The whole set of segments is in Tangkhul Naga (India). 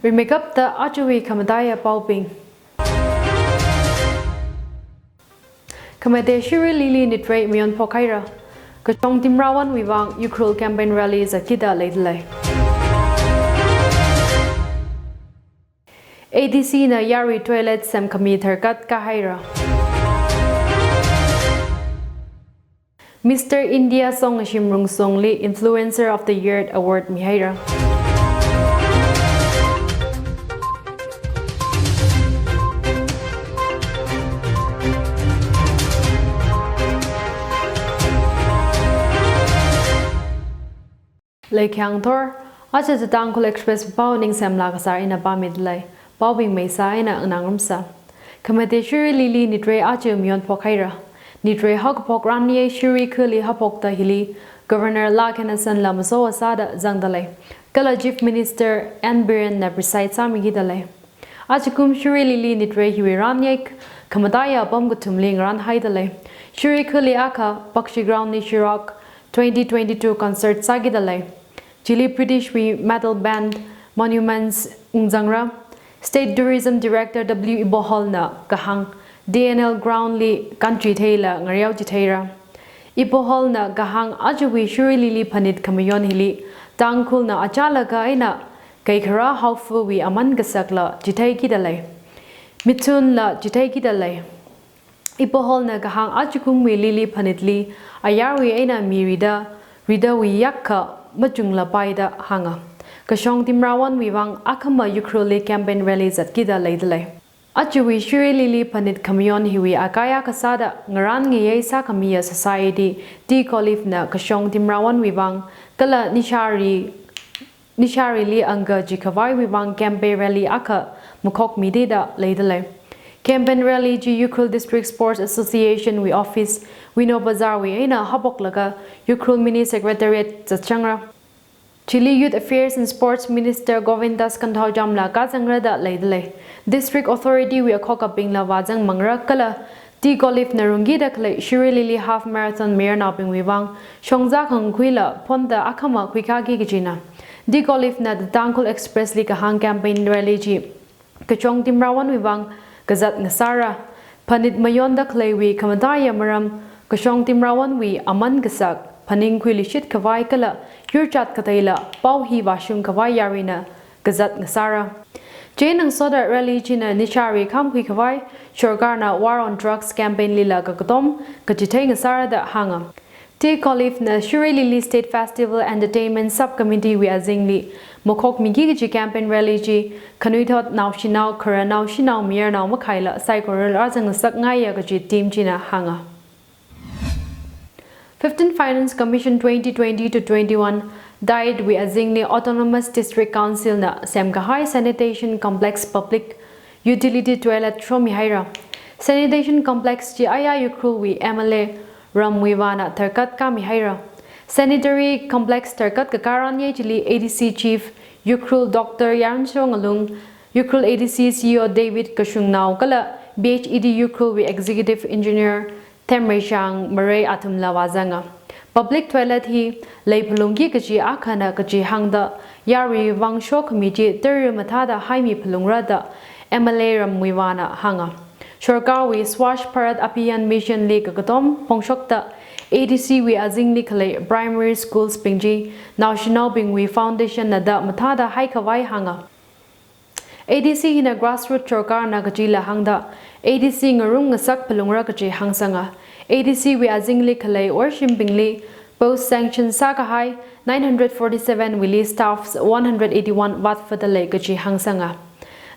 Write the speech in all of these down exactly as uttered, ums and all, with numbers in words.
Rimeikapta ajawui khamataiya paobing. Khamate Shirui Lily nitrei mayonphok haira. Kashong Timrawonwui vang Ukhrul campaign rally zatkida leidalei. A D C na yarui toilet semkhami tharkat kahaira. Mister India Songashim Rungsongli Influencer of the Year Award mihaira. Leikhyang thor, aja The Tangkhul Express pao ningsemla kasar eina pāmidalei. Paobing maisa eina nganāngarumsa. Khamate Shirui Lily nitrei aja mayonphok haira. Nitrei haokaphok ranei Shirui khali haophokta hili Governor La Khenasan la maso asāda zangdalei. Kala Chief Minister N Biren na preside sāmikidalei. Ajakum Shirui Lily nitrei hiwui ranei khamataiya apam kathumli ngaranhaidalei. Shirui khali akha Bakshi Ground li Shirok twenty twenty-two concert sākidalei. Chili British wui metal band Monuments ungzangra. State Tourism Director W Ibohol na kahāng D N L ground li kanchitheila ngareochitheira. Ibohol na kahāng ajawui Shirui Lily phanit khamayon hili Tangkhulna achālakha eina kaikhara haophawui aman kasakla chitheikidalei. Mithunla chitheikidalei. Ibohol na kahāng ajakumwui Lily phanitli ayarui eina mi rida, ridawui yakha machunglapaida hānga. Kashong Timrawonwui vang akhama Ukhrulli campaign rally zatkida leidalei. Ajawui Shirui Lily phanit khamayon hiwui akaya kasāda ngaranngayei sākhamiya society Tea Colleague na Kashong Timrawonwui vang kala nishari nisharili angka chikhavaiwui vang campaign rally akha makhokmidida leidalei. Campaign rally chi Ukhrul District Sports Association wui office Wino Bazar wui eina haophoklaga Ukhrul Mini Secretariat zatzangra. Chili Youth Affairs and Sports Minister Govindas Konthoujam la kazangrada leidalei. District Authority wui akhokabingla vāzangmangra kala Tea Colleague na rungkida khalei Shirui Lily Half Marathon mayarnaobingwui vang shongza khangkhuila phonda akhama khuikaki kajina. Tea Colleague na The Tangkhul Express li kahāng campaign rally chi Kashong Timrawonwui vang kazat ngasāra. Phanit mayonda khaleiwui khamataiya maram Kashong Timrawonwui aman kasak phaningkhuiluishit khavai kala yurchat kateila pao hi vāshung khavai yaruina kazat ngasāra. Chieina ngasoda rally china nishari khamkhui khavai, sorkarna War on Drugs campaign lila kakatom kachithei ngasārada hānga. Tea Colleague na Shirui Lily State Festival Entertainment Sub-Committee wui azingli makhokmiki kaji campaign rally chi khanuithot naoshinao, khararnao, shanao, mayarnao makhaila saikora rāzangngasakngaiya kaji team china hānga. Fifteenth Finance Commission twenty twenty to twenty-one Diet wui azingli Autonomous District Council na semkahai Sanitation Complex Public Utility Toilet shomihaira. Sanitation Complex chi aya Ukhrulwui M L A Ram Muivahna tharkat kamihaira. Sanitary Complex tharkat kakā ranei chili A D C Chief Ukhrul Doctor Yarunsho Ngalung, Ukhrul A D C C E O David Kashungnao kala B H E D Ukhrulwui Executive Engineer Themreishang Marei athumla vāzanga. Public toilet hi leiphalungki kaji akhana kaji hāngda, yaruiwui vang shokhami chi tara mathāda haimiphalungra da M L A Ram Muivahna hānga. Sorkarwui Swachh Bharat Abhiyan Mission li kakatom phongshokta A D C wui azingli khalei primary schools bing chi naoshinaobingwui foundation na da mathāda haikhavai hānga. A D C hina grassroot sorkarna kajila hāngda, A D C ngarumngasak phalungra kaji hāngsanga. A D C wui azingli khalei orshimbingli post sanction sākahai nine hundred forty-seven wuili staffs one hundred eighty-one vātfadalei kaji hāngsanga.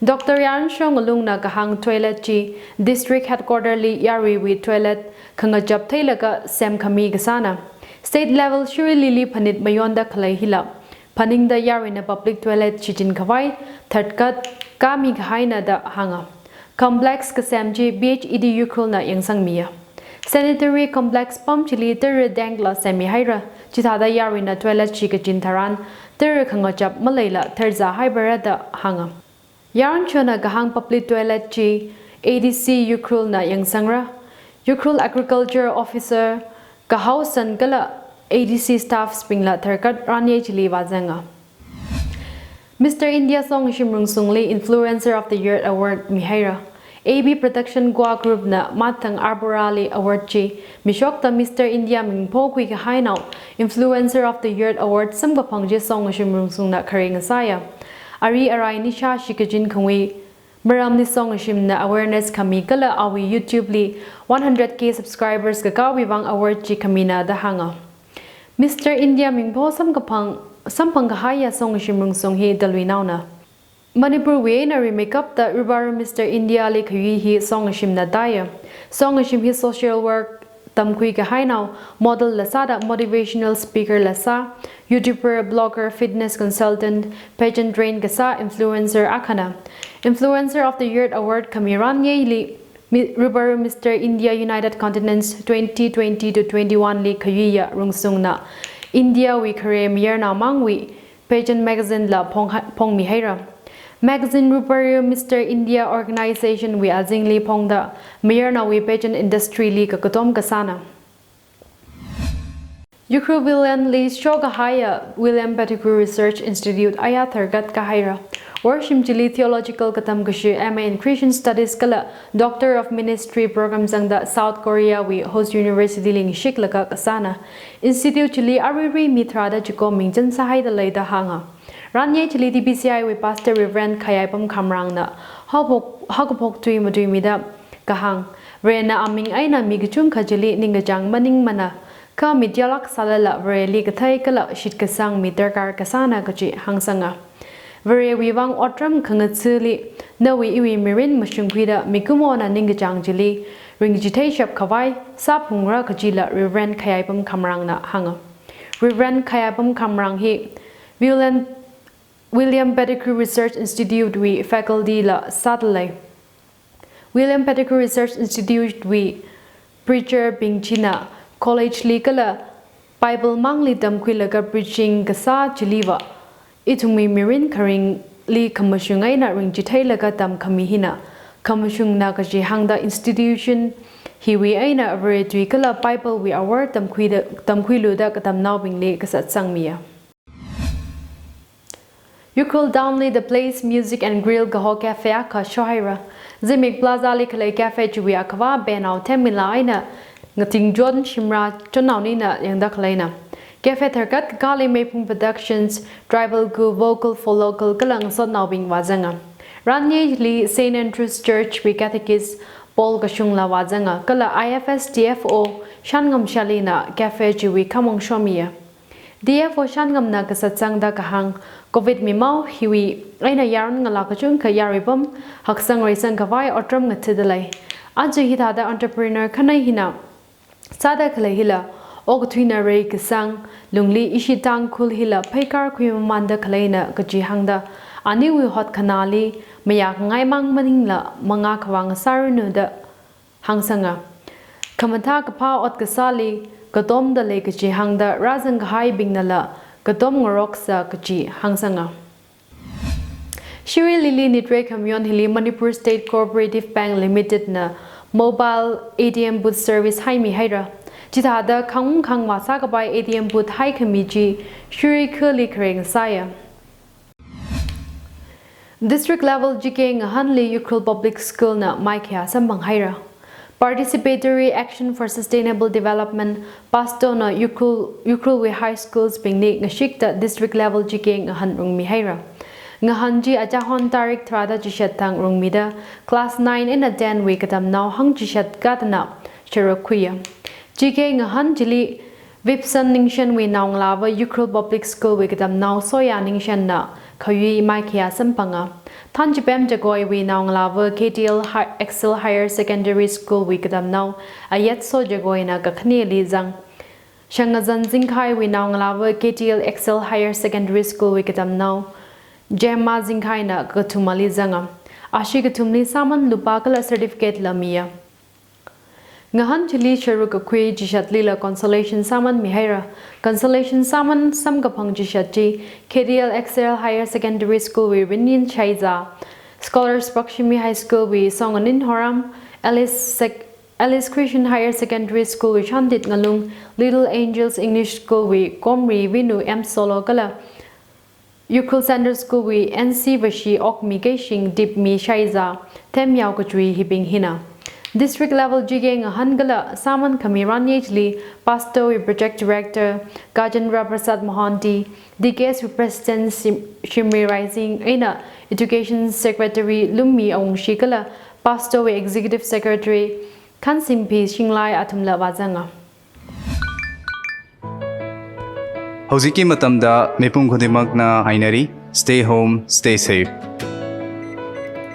Doctor Yarunsho Ngalungna kahāng toilet chi district headquarter li yaruiwui toilet khangachap theilaga semkhami kasāna. State level Shirui Lily phanit mayonda khalei hila phaningda yaruina public toilet shichin khavai tharkat kami kahaina da hānga. Complex kasem chi B H E D Ukhrulna yangsangmiya. Sanitary complex pam chili tara tank la semmihaira. Chithāda yaruina toilet shikachin tharan tara khangachap maleila tharzā haipara da hānga. Yarunshona kahāng public toilet chi A D C Ukhrulna yangsangra. Ukhrul Agriculture Officer Kahaosan kala A D C staffs bingla tharkat ranei chili vāzanga. Mister India songshim rungsungli Influencer of the Year Award mihaira. A B Production Goa Group na mathang Arbora li award chi mishokta Mister India mingpho khuikahainao Influencer of the Year Award samkaphang chi songshim rungsungna khareng ngasāya. Ari arai nisha shikachin khangui maramli songshimna awareness khami kala awui YouTube li one hundred K subscribers kakāwui vang award chi khamina da hānga. Mister India mingpho samkaphang samphang kahaiya songshim rungsung hi Dalui naona. Manipur wui eina rimeikapta Rubaru Mister India li khayui hi songshimna tāya. Songshim hi social work tamkhui kahainao, model la sāda motivational speaker la sā, YouTuber, blogger, fitness consultant, pageant train kasā influencer akhana. Influencer of the Year Award khami ranyeili Mi- Rubaru Mister India United Continents twenty twenty to twenty-one li khayuiya rungsungna India wui khare mayarnao mangwui pageant magazine la phong- phongmihaira. Magazine Rubaru Mister India Organization wui azingli phongda mayarnaowui pageant industry li kakatom kasāna. Ukhrul William li shokahaiya William Pettigrew Research Institute aya tharkat kahaira. Worshim chili theological katam kashi M A in Christian Studies kala Doctor of Ministry program zangda South Korea wui host university li ngashiklaga kasāna. Institute chili aruirui mi tharāda chiko mingchan sāhaida leida hānga. Ranye chili D B C I wui Pastor Reverend Khayaipam Khamrangna haophok- haokaphok tui matuimida kahāng, Varena aming eina mi kachungkha chili ningkachāng maningmana, kha mi teolāk sālala Vareli kathei kala shitkasang mi darkar kasāna kachi hāngsanga. Varewui vang otram khangathali nawui iwui mirin mashungkhuida mikumona ningkachāng chili ringchitheishap khavai sāphungra kachila Reverend Khayaipam Khamrangna hānga. Reverend Khayaipam Khamrang hi William, William Pettigrew Research Institute wui faculty la sādalei. William Pettigrew Research Institute wui preacher bing china college li kala Bible mangli tamkhuilaga preaching kasā chiliva ithumwui mirin kharingli khamashung eina ringchitheilaga tamkhami hina khamashungna kachi hāngda institution hiwui eina Vare tui kala Bible wui awor tamkhuida- tamkhuiluda katamnaobingli kasatsangmiya. Ukhrul Town li The Place Music and Grill kaho cafe akha shohaira. Zimik Plaza li khalei cafe chiwui akhava Benao Themmila eina Ngatingchon Shimrah Chonnaonina yangda khaleina. Cafe tharkat kakāli Meiphung Productions, Tribal Gu, Vocal for Local kala ngasotnaobing vāzanga. Ranyeli Saint Andrew's Church wui Catechist Paul Kashungla vāzanga kala I F S D F O Shangam Shalina cafe chiwui khamong shomiya. D F O Shangamna kasatsangda kahāng, Covid mimao hiwui eina yaron ngalā kachungkha yaruipam haksang reisang khavai otram ngathada lei. Aja hithāda entrepreneur khanei hina sāda khalei hila, okathuina reikasang lungli ishi Tangkhul hila pheikar khuimamanda khaleina kachi hāngda, aniwui hotkhanaoli mayākhangai mang maningla mangā khavā ngasāranu da hāngsanga. Khamathā kaphā ot kasāli katomda lei kachi hāngda rāzang kahaibingnala katom ngaroksa kachi hāngsanga. Shirui Lily Nitrei Khamayon hili Manipur State Cooperative Bank Limited na mobile A T M booth service haimihaira. Chithāda khangum khangvā sākapai A T M booth haikhami chi Shirui khali khareng sāya. District level G K ngahānli Ukhrul Public School na maikhayā samphanghaira. Participatory Action for Sustainable Development, PASDO na Ukhrul, Ukhrulwui high schools bingli ngashikta district level G K ngahān rungmihaira. Ngahān chi achahon tarik tharāda chishat thang rungmida class nine eina ten wui katamnao hangchishat katana sharuk khuiya. G K ngahān chili Vipson Ningshenwui naongalāva Ukhrul Public School wui katamnao Soya Ningshenna khayui maikhayā samphanga. Thanchipem Jagoiwui naongalāva K T L Hi- Excel Higher Secondary School wui katamnao Ayatso Jagoina kakhaneli zang. Shangazan Zingkhaiwui naongalāva K T L Excel Higher Secondary School wui katamnao Gemma Zingkhaina kakathumali zanga. Ashi kathumli sāman lupā kala certificate la miya. Ngahān chili sharuk kakhui chishatlila consolation sāman mihaira. Consolation sāman samkaphang chishat chi K T L Excel Higher Secondary School wui Rinyin Shaiza, Scholars Pakshimi High School wui Songanin Horam, Alice Sec- Alice Christian Higher Secondary School wui Shantit Ngalung, Little Angels English School wui Komri Vinu M Solo kala Ukhrul Centre School wui N C Vashi Okmi Keishing Dipmi Shaiza Themyao Kachui hibing hina. District level G K ngahānkala sāman khami ranyei chili Pastor wui Project Director Gajendra Prasad Mohanty, D K S wui President Shim-, Shimri Raising eina Education Secretary Lummi Awungshi kala Pastor wui Executive Secretary Khansimphi Shinglai athumla vāzanga. Hꯧjikki matamda mipum khudingmakna hainari, "Stay home, stay safe."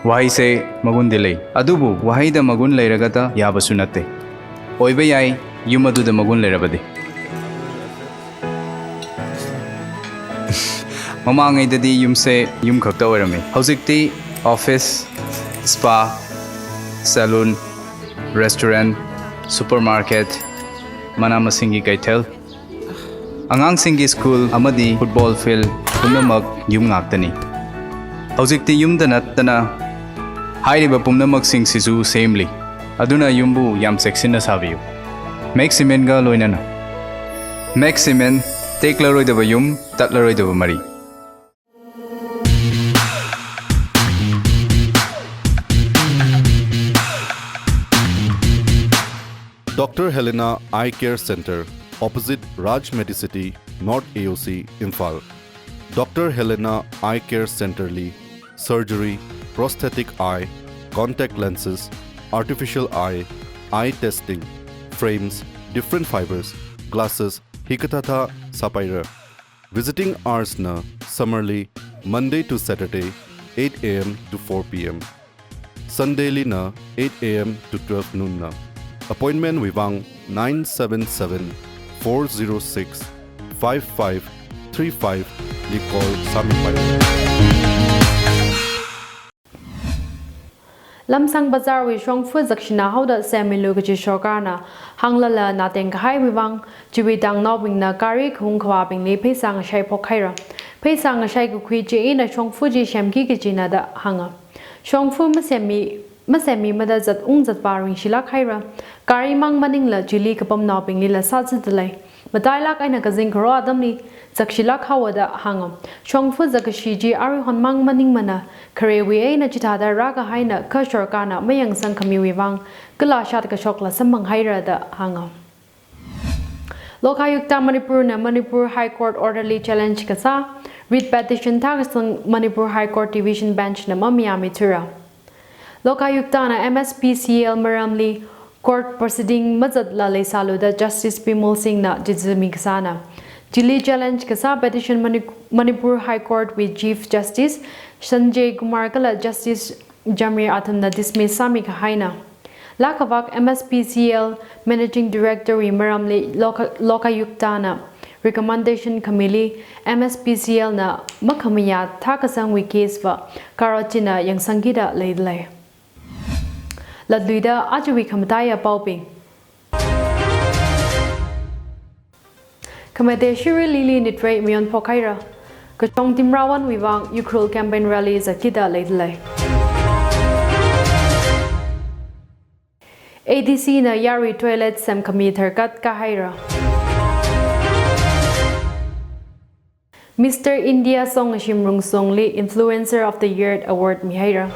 Wahaise magundi lei. Adubu wahaida magun leiragada yabasu natte. Oiba yai, yum aduda magun leirabadi. Mamangaidadi yumse yum khakta oirame. Hojikti office, spa, salon, restaurant, supermarket, mana masinggi kaithel, angangsinggi school amadi football field pumnamak yum ngaktani. Hojikti yumda nattana hairiba pumnamaksing sisu semli. Aduna yumbu yam cheksinna sābiyu. Max Cement ga loinana. Max Cement, teklaroidaba yum, tatlaroidaba mari. Doctor Helena Eye Care Centre, opposite Raj Medicity, North A O C, Imphal. Doctor Helena Eye Care Centre li surgery, prosthetic eye, contact lenses, artificial eye, eye testing, frames, different fibers, glasses, hikathāthā sāpaira. Visiting hours na summer li Monday to Saturday, eight A M to four P M. Sunday li na eight A M to twelve noon na. Appointment wui vang nine seven seven, four zero six, five five three five li call sāmipai. Lamsang Bazar wui shongfa zakshina haoda semmilu kaji sorkarna hānglala nateng kahaiwui vang, chiwui tangnaobingna gari kahung khavābingli pheisā ngashai phokhaira. Pheisā ngashai kakhui chi eina shongfa chi semki kajina da hānga. Shongfa masemmi, masemmi mada zat ung zatvā ringshilāk haira. Gari mang maningla chili kapamnaobinglila sāzatda lei. Matailāk eina kazing kharā atamli zakshilāk haowa da hānga. Shongfa zakkashi chi aruihon mang maningmana, kharewui eina chithāda rākahaina kha sorkarna mayangsang khamiwui vang, kala shat kashokla samphang haira da hānga. Lokayukta Manipur na Manipur High Court order li challenge kasā writ petition thākasang Manipur High Court Division Bench na mamayāmithura. Lokayukta na M S P C L maramli court proceeding mazatla leisālu da Justice Bimol Singh na chizatmi kasāna. Chili challenge kasā petition Mani-, Manipur High Court wui Chief Justice Sanjay Kumar kala Justice Jamir athumna dismiss sāmi kahaina. Laa kavak M S P C L Managing Director wui maramli Loka-, Lokayukta na recommendation khamili M S P C L na makhamayā thākasangwui case va court china yangsangkida leilei. Latluida ajawui khamataiya paobing. Khamate Shirui Lily nitrei mayon phokhaira. Kachong Timrawon wui vang Ukhrul campaign rally zatkida leilei. A D C na yarui toilet semkhami tharkat kahaira. Mister India Songashim Rungsongli Influencer of the Year Award mihaira.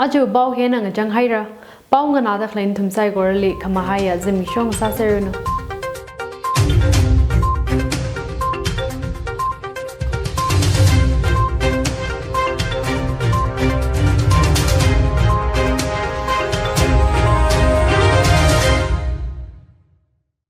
Aja pao hina ngachang haira, pao nganāda khalei nathum saikorali khamahaiya zimiksho sāserranu.